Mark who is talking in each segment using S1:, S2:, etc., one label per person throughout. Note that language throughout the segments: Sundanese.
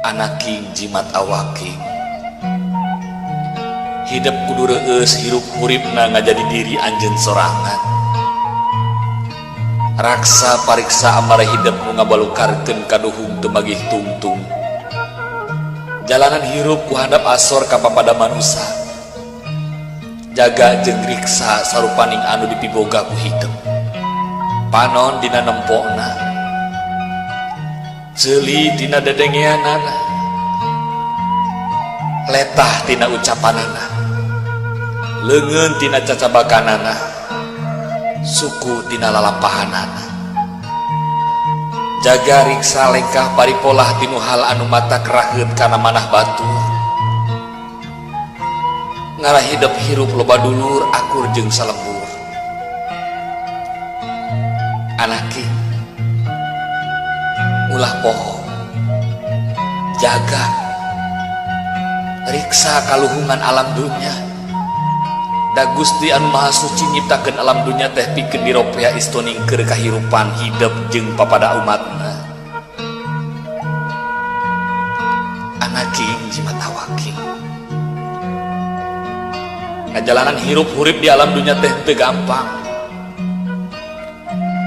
S1: Anaking jimat awaking hidup kudu reueus hirup huripna ngajadi diri anjeun sorangan. Raksa pariksa amara hidup nu ngabalukarkeun kaduhung teu magih tungtung. Jalanan hirup ku handap asor ka papada manusa. Jaga jeung riksa sarupaning anu dipiboga ku hidup. Panon dina nempona, ceuli dina dedengeanana, letah tina ucapanana, leungeun tina cacabakanana, suku tina lalampahanana. Jaga riksa lengkah paripolah tinu hal anu matak raheut kana manah batur. Ngarah hidup hirup loba dulur akur jeung salembur. Anaki ulah poho, jaga riksa kaluhungan alam dunya. Da Gusti anu Maha Suci nyiptakeun alam dunya teh pikeun diropea istoning keur kahirupan hidup jeung papada umatna. Anaking jimat awaking ngajalanan hirup hurip di alam dunya teh teu gampang.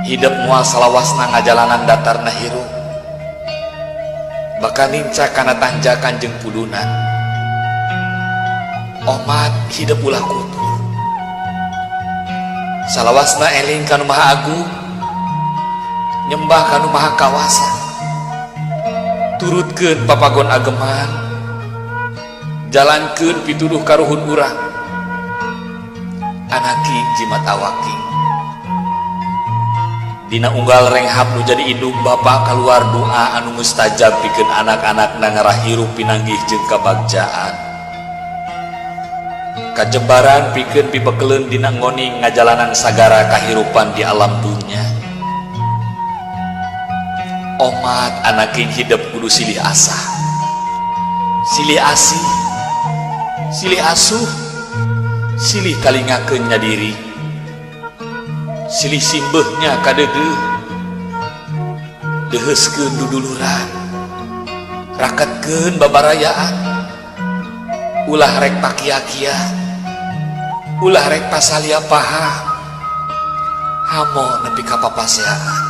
S1: Hidup moal salawasna ngajalanan datarna hirup, bakal nincak kana tanjakan jeung pudunan. Omat hidup ulah kutur, salawasna eling kanu Maha Agung, nyembah kanu Maha Kawasa, turutkeun papagon ageman, jalankeun pituduh karuhun urang. Anaki jimat awaking dina unggal renghap nu jadi indung bapa kaluar doa anu mustajab pikeun anak-anak na ngarah hirup pinanggih jeung kabagjaan. Kajembaran pikeun pibekeleun dina ngoning ngajalanan sagara kahirupan di alam dunya. Omat anaking hidup kudu silih asah, silih asih, silih asuh, silih talingakeun nya diri, silih simbeuhnya kadeudeuh, deuheuskeun duduluran, raketkeun babarayaan, ulah rek pakia-kia, ulah rek pasalia paha, hamo nepi ka papaseaan.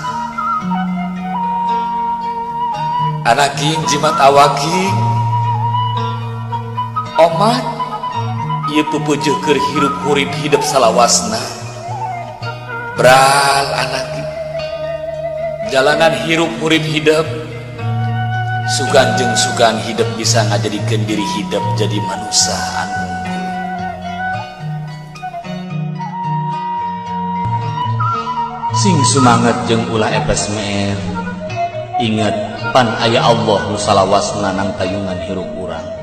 S1: Anaking jimat awaking omat ieu pupujuh keur hirup hurip hidup salawasna. Bral anaki jalanan hirup hurip hidup sugan jeung sugan hidup bisa ngajadikeun diri hidup jadi manusia anu sing sumanget jeung ulah epes meer. Ingat pan aya Allah nu salawasna nang tayungan hirup urang.